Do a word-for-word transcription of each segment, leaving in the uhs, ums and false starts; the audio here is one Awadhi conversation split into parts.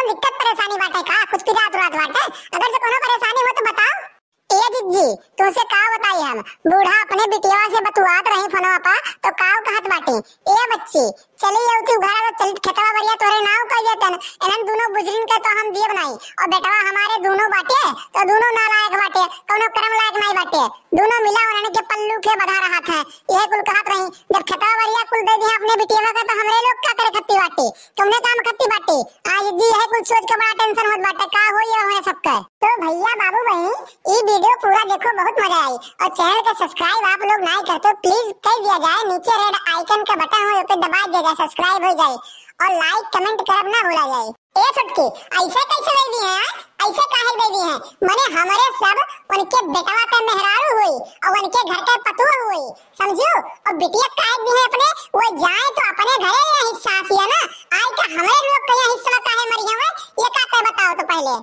दिक्कत परेशानी बाटे का? कुछ पिरात उरात बाटे? अगर से कोनो परेशानी हो तो बताओ। ए जिज्जी, तुमसे का बताई हम, बूढ़ा अपने बिटिया से बतुआत रही फोनवा पा, तो काव कहत बाटी, "ए बच्ची, चली अउती घरा तो चल, खेतवा बरिया तोरे नाव कर देतन, इन्हन दोनों बुजरिन के तो हम दियब नहीं, और बेटवा हमारे दोनों बाटे, तो दोनों नालायक बाटे, कौनो कर्म लायक नहीं बाटे, दोनों मिला उन्हन के पल्लू के बधा रहत है।" यह कुल कहत रही, "जब खेतवा बरिया कुल दे दिया अपने बिटिया का, तो हमरे लोग का करे खत्ती बाटी, कौने काम खत्ती बाटी?" आ जिज्जी, यह कुल सोच के बड़ा tension होत बाटे, का होई ये हमें सबके। तो भैया, बाबू, बहन, ई video पूरा देखो, बहुत मजा आई। और channel के subscribe आप लोग नाई करते हो, please कर दिया जाए। नीचे red icon का button हो, ओपे दबा दिया जाए, subscribe हो जाए। और like, comment करब ना भूला जाए। ए छोटकी, ऐसे कैसे दे दी है, हाँ? ऐसे काहे दे दी है? मने हमरे सब उनके बेटवा के मेहरारू हुई और उनके घर के पतोह हुई, समझियो? और बिटिया काहे दी है अपने, वो जाए तो अपने घरे ये हिस्सा आसिया ना, आए का हमरे लोग के यहाँ हिस्सा काहे मरी है, ये का तय बताओ तो पहले।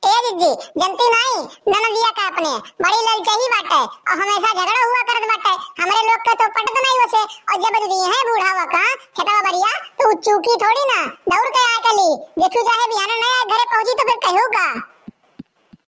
ए दीदी, जनती नाई, ननदिया का अपने बड़ी ललचही बाटे और हमेशा झगड़ा हुआ करत बाटे। हमरे लोग के तो पटत नाई ओसे, और जब दी है बूढ़ावा का खेतवा बरिया, तो उ चूकी थोड़ी ना, दौड़ के आए कली। देखू चाहे बिहान नया घरे पहुंची तो फिर कहू का?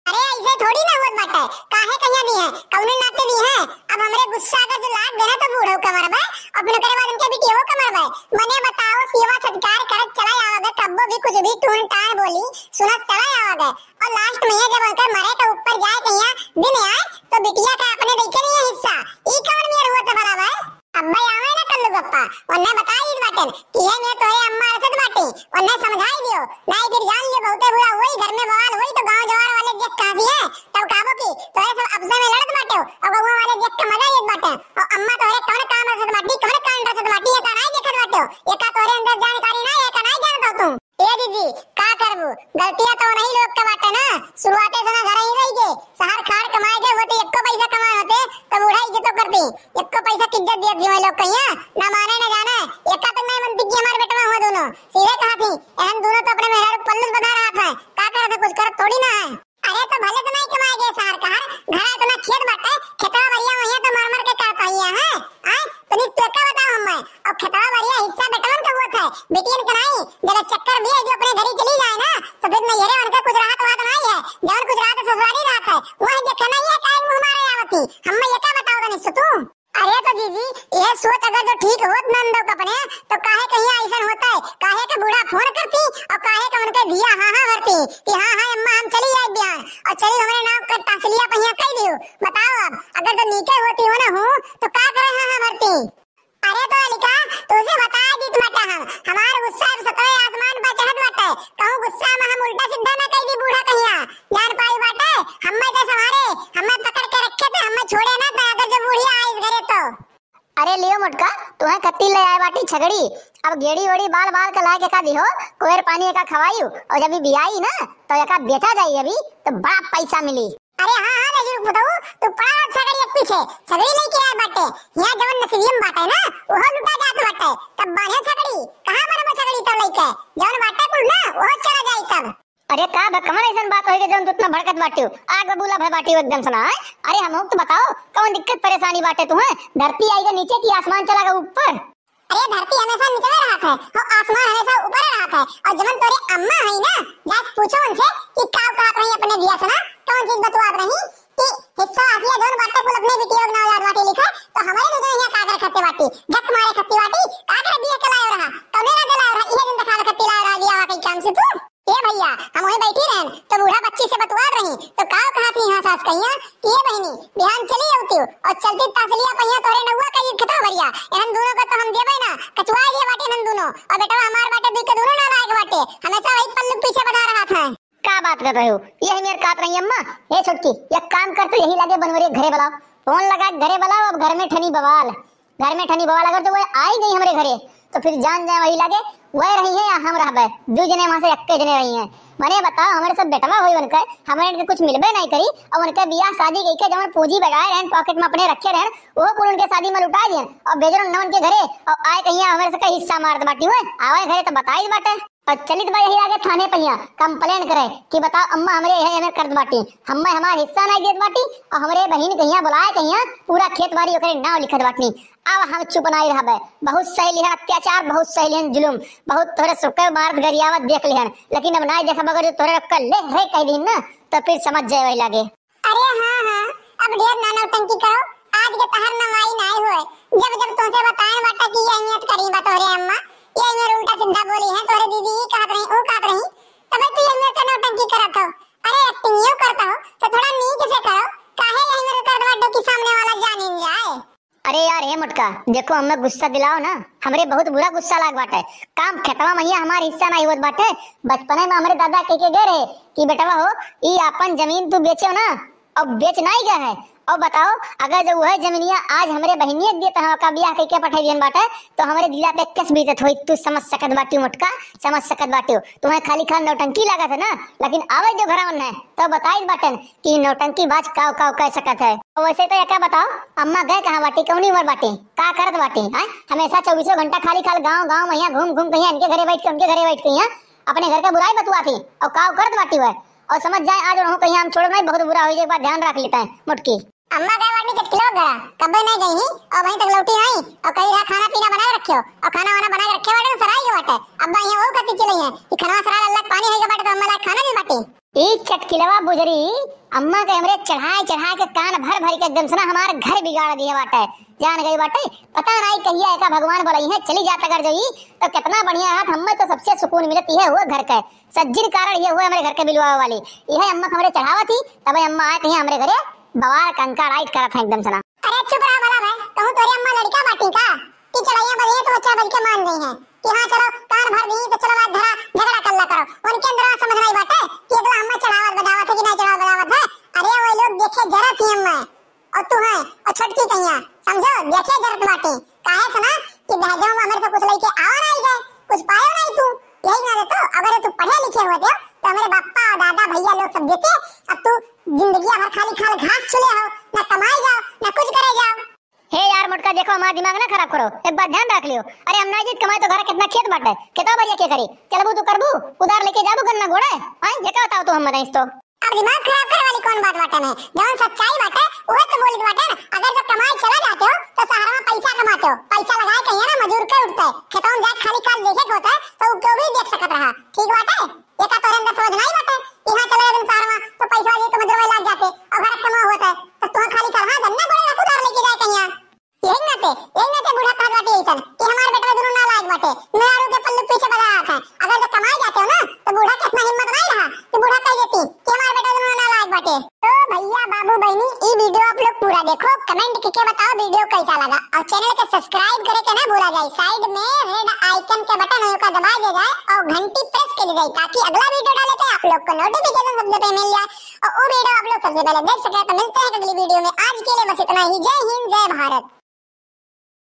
अरे ऐसे थोड़ी ना होत बाटे, काहे कहिया दी है, कौने नाते दी है? अब हमरे गुस्सा अगर जो लाग गया तो बूढ़ो के मरबे, और फिर ओकरे बाद उनके बिटियो के मरबे। मने बताओ, सेवा सत्कार करत चला आवा, कब्बो भी कुछ भी टून टान बोली सुनत चला आवा, और last में ये जब उनके मरे के ऊपर जाए कहिया दिन आए, तो बिटिया का अपने देखे नहीं है हिस्सा। ई कौन मेर हुआ तो भला भाई? अब्बे आवे ना कल्लू गप्पा, उन्हें बताई दी बाटन कि ये में तोरे अम्मा अड़सत बाटी, उन्हें समझाई दियो, नहीं फिर जान लियो बहुते बुरा हुई, घर में बवाल हुई तो गांव जवार वाले देख कहाँ सी है, तब कहबो कि तोरे सब अफसर में लड़त बाटे हो, और गौवा वाले देख के मजा लेत बाटे, और अम्मा तोरे कौन काम अड़सत बाटी, कौन काम अड़सत बाटी, ये का नहीं देखत बाटे हो, ये का तोरे अंदर जानकारी ना, ये का नहीं जानत हो तू? ए दीदी, का करबू? गलतियां तो नहीं लोग के बाटे ना, शुरुआते से ना घर ही रह गए, शहर खाड़ कमाए गए होते, एको पैसा कमाए होते, तो बूढ़ा इज्जतो करती, एको पैसा की इज्जत दियत जीवे लोग कहिया, ना माने ना जाने, एका तक नहीं मनती कि हमारे बेटवा हुआ दोनों, सीधे कहा थी, एहन दोनों तो अपने मेहरारू पल्लू बना रहा था, का करत है, कुछ करत थोड़ी ना है। अरे तो भले से नहीं कमाए गए शहर का, घर इतना खेत बाटे, खेतवा बरिया वही तो मर मर के करत है, हैं? आए, तनी तू एका बताओ हमें, और खेतवा बरिया हिस्सा बेटवन का हुआ था, बेटियन का नहीं, जरा चक्कर भी है जो अपने घर ही चली जाए ना, तो फिर नैहरे उनका कुछ राहत वात नहीं है, जवन कुछ राहत ससुराली राहत है, वह देखे ना ये काहे मुंह मारे आवती, हमें एका बताओ तनी सो तू। अरे तो जीजी, ये सोच अगर जो ठीक होत नंदो कपने, तो काहे कहिया ऐसन होता है? काहे के बूढ़ा फोन करती और काहे के उनके धिया हाँ हाँ भरती कि हाँ हाँ अम्मा हम चली आए बियान और चली हमरे नाम कर तहसीलिया पहिया कह दियो। बताओ अब, अगर जो नीके होती हो ना हूँ, तो का करे हाँ हाँ भरती? अरे तो अलिका, तुझे बता दी बाटे हम, हमार गुस्सा अब सतवें आसमान पर चढ़त बाटे, कहूँ गुस्सा में हम उल्टा सीधा ना कह दी बूढ़ा कहिया, जान पाई बाटे, हमें तो संभारे, हमें पकड़ के रखे थे, हमें छोड़े ना था, अगर जो बुढ़िया आई इस घरे तो। अरे लियो मोटका, तुम्हें कत्ती ले आए बाटी छगड़ी, अब गेड़ी ओड़ी बाल बाल के लाए के का दिहो, कोयर पानी एका खवायु, और जब ये बियाई ना, तो एका बेचा जाई अभी, तो बड़ा पैसा मिली। अरे हाँ, हाँ, लेकिन बताओ, तू पड़ा छगड़ी एक पीछे, छगड़ी लेके आए बाटे, यहाँ जवन नसीबियम बाटे ना, वो लुटा जात बाटे, तब बांधे छगड़ी, कहाँ बनबो छगड़ी तो लेके, जवन बाटे कुल ना, वो चला जाई तब। अरे का बा, कवन ऐसन बात होई गई जौन तू इतना भड़कत बाटियो? आग बबूला भय बाटियो एकदम से ना, हैं? अरे हमहू तो बताओ, कवन दिक्कत परेशानी बाटे तुम्हें? धरती आई गई नीचे कि आसमान चला गया ऊपर? अरे धरती हमेशा नीचे रहत है, और आसमान हमेशा ऊपर रहत है, और जवन तोरे अम्मा है ना, जाके पूछो उनसे कि का कहत रही अपने दिया से ना, कौन चीज बतुआत रही कि हिस्सा आसिया जौन बाटे कुल अपने बिटिया के नाम याद बाटे लिखे, तो हमारे दो जने यहाँ का कर खत्ते बाटी, झक मारे खत्ती बाटी, का कर बिया के लायो रहा, कौने राजा लायो रहा, इहे दिन दिखा खत्ती लायो रहा, दिया वाकई काम से तू। ए भैया, हम वहीं बैठी रहन, तो बूढ़ा बच्ची से बतुआत रही, तो का कहा थी यहाँ सास कहिया कि ए बहिनी, बिहान चली अउतियो, और चलती तहसीलिया पहिया तोहरे नौआ का ईद खतवा भरिया, एहन दोनों का तो हम देबे ना, कचुआ दिए बाटे एहन दोनों, और बेटवा हमार बाटे, दुई के दोनों ना लायक बाटे, हमेशा वही पल्लू पीछे बढ़ा रहा था। का बात कर रहे हो? यही मेर कात रही अम्मा। ए छोटकी, एक काम कर, तू यही लागे बनवरे घरे बुलाओ, फोन लगा के घरे बुलाओ, अब घर में ठनी बवाल। घर में ठनी बवाल, अगर जो वो आई गई हमरे घरे, तो फिर जान जाए वही लागे, वह रही है या हम रहबे। दू जने वहाँ से एक्के जने रही हैं। मने बताओ, हमरे सब बेटवा होई उनके, हमरे इनके कुछ मिलबे नहीं करी, और उनके बियाह शादी कइके जवन पूंजी बगाए रहन, पॉकेट में अपने रखे रहन, वो कुल उनके शादी में लुटा दियन, और भेजन न उनके घरे, और आए कहिया हमरे सबके हिस्सा मारत बाटी हुए, आवे घरे तो बताई बाटे। और चलित बा यही आगे थाने पहिया complain करे कि बताओ अम्मा हमरे यह एहमेर करत बाटी, हम्मे हमार हिस्सा नाहीं देत बाटी और हमरे बहिन कहिया बुलाए कहिया पूरा खेत बारी ओकरे नाव लिखत बाटी। अब हम चुप नाहीं रहबे, बहुत सह लिहन अत्याचार, बहुत सह लिहन जुलुम, बहुत तोहरे सबके मारत गरियावत देख लिहन, लेकिन अब नाहीं देखब, अगर जो तोहरे लोग का ले रे कह दीन ना तो फिर समझ जाए वही लागे। अरे हाँ, हाँ, अब ढेर ना नौटंकी करो, आज के तहर नवाई नाई होए। जब जब तुमसे बताएन बाटा कि ये अहमियत करी बा तोहरे अम्मा, ये अहमियत उल्टा सीधा बोली है, तोहरे दीदी ई कहत रही, ऊ कहत रही, तबे तू ये अहमियत के नौटंकी करत हो। अरे एक्टिंग यो करता हो तो थोड़ा नीक से करो, काहे ये अहमियत करत बाटो कि सामने वाला जान ही जाए। अरे यार, हे मोटका, देखो, हमें गुस्सा दिलाओ ना, हमरे बहुत बुरा गुस्सा लाग बाटे। काम खेतवा में हिया हमार हिस्सा नाहीं होत बाटे। बचपने में हमरे दादा कह के गए रहे कि बेटवा हो, ई आपन जमीन तू बेचो ना, अब बेच नाहीं गए है। और बताओ, अगर जो वह जमीनिया आज हमरे बहिनिया के देत हवा का बियाह कह के पठाई दिहन बाटे, तो हमरे दिला पे कस बीतत होई, तू समझ सकत बाटी मोटका, समझ सकत बाटी। तुम्हें खाली खाल नौटंकी लागत है ना, लेकिन आवे जो घरवन है, तो बताई बाटन कि नौटंकी बाज काव काव कह सकत है। वैसे तो एका बताओ, अम्मा गए कहाँ बाटी, कौनी उम्र बाटी, का करत बाटी? आय, हमेशा चौबीसों घंटा खाली खाल गाँव गाँव में हिया घूम घूम कहिया इनके घरे बैठ के, उनके घरे बैठ के हिया अपने घर का बुराई बतुआ थी और काव करत बाटी वह। और समझ जाए, आज रहूं कहिया हम छोड़ नहीं, बहुत बुरा हो जाए, एक बार ध्यान रख लेता है मोटकी। अम्मा गए बाटी चटकिलो घरा, कब्बे नहीं गई ही और वहीं तक लौटी आई और कही रहा खाना पीना बना के रखियो और खाना वाना बना के रखे बाटे तो सराई के बाटे। अब्बा यहाँ वो कती चले हैं कि खाना सरा अल्लाह पानी है के बाटे तो अम्मा लायक खाना नहीं बाटी। ई चटकिलवा बुजरी अम्मा के हमरे चढ़ाए चढ़ाए के कान भर भर के एकदम से ना हमार घर बिगाड़ दिए बाटे, जान गई बाटे। पता नाई कहिया एका भगवान बोलाई है, चली जात अगर जई तो कितना बढ़िया रहत, हमें तो सबसे सुकून मिलत है वो घर के। सज्जिन कारण ये हुए हमरे घर के बिलुआ वाली, यह अम्मा के हमरे चढ़ावा थी, तब अम्मा आए कहीं हमरे घरे बवाल कंका राइट करत है एकदम से ना। अरे चुप रहा भला भाई, कहूँ तोरे अम्मा लड़का बाटी का? कि चढ़ाइया बजे तो बच्चा बज के मान गई है कि हाँ चलो कान भर दी तो चलो आज धरा झगड़ा कर ला करो। उनके अंदर समझ नहीं बाटे कि अगला अम्मा चढ़ावत बजावत है कि नहीं चढ़ावत बजावत है। अरे वो लोग देखे जरा थी अम्मा और तू है और छोटकी कहिया, समझो, देखे जरूरत बाटे। काहे से ना कि दहेजवा में हमरे से कुछ लइके आवा नहीं गए, कुछ पायो नहीं तू। यही ना देतो, अगर तू पढ़े लिखे होते तो हमरे बापा और दादा भैया लोग सब देते। अब तू जिंदगिया भर खाली खाल घास चुले हो, ना कमाए जाओ ना कुछ करे जाओ। हे यार मोटका, देखो हमारा दिमाग ना खराब करो, एक बात ध्यान रख लियो। अरे हम ना जीत कमाए तो घर कितना खेत बाटे, खेतवा बढ़िया के करी? चलबू तू करबू, उधार लेके जाबू गन्ना गोड़े? आए ये का बताओ तू हम बताइस तो। अब दिमाग खराब करे वाली कौन बात बाटे में? जौन सच्चाई बाटे, उहे तो बोलित बाटे ना। अगर जब कमाए चला जाते हो, तो शहर में पैसा कमाते हो। पैसा लगाए कहिए ना, मजूर के उठते। खेतों में जाके खाली खाल देखे के होता है, तो उ क्यों भी देख सकत रहा। ठीक बाटे? ये का तोरे अंदर समझ नहीं बाटे? कि हाँ, चले जाते शहर में, तो पैसा ये तो मजूर में लाग जाते, और घर कमा होता है, तो तुहा खाली खाल, हाँ, गन्ना गोड़े रखू, उधार लेके जाए कहिया। यही नाते, यही नाते बूढ़ा कहत बाटे ऐसन कि हमार बेटवा दुनो नालायक बाटे, मेहरारू के पल्लू पीछे बजावत है। अगर जब कमाए जाते हो ना, तो बूढ़ा के इतना हिम्मत नहीं रहा कि बूढ़ा कह देती कि हमार बेटवा दुनो नालायक बाटे। तो भैया, बाबू, बहनी, ई video आप लोग पूरा देखो, comment करके बताओ video कैसा लगा, और channel के subscribe करे के ना भूला जाए। Side में red icon के button है, ओका दबा दिया जाए और घंटी press कर दी जाए, ताकि अगला video डाले पे आप लोग को notification सबसे पहले मिल जाए और वो video आप लोग सबसे पहले देख सके। तो मिलते हैं अगली video में, आज के लिए बस इतना ही। जय हिंद, जय भारत।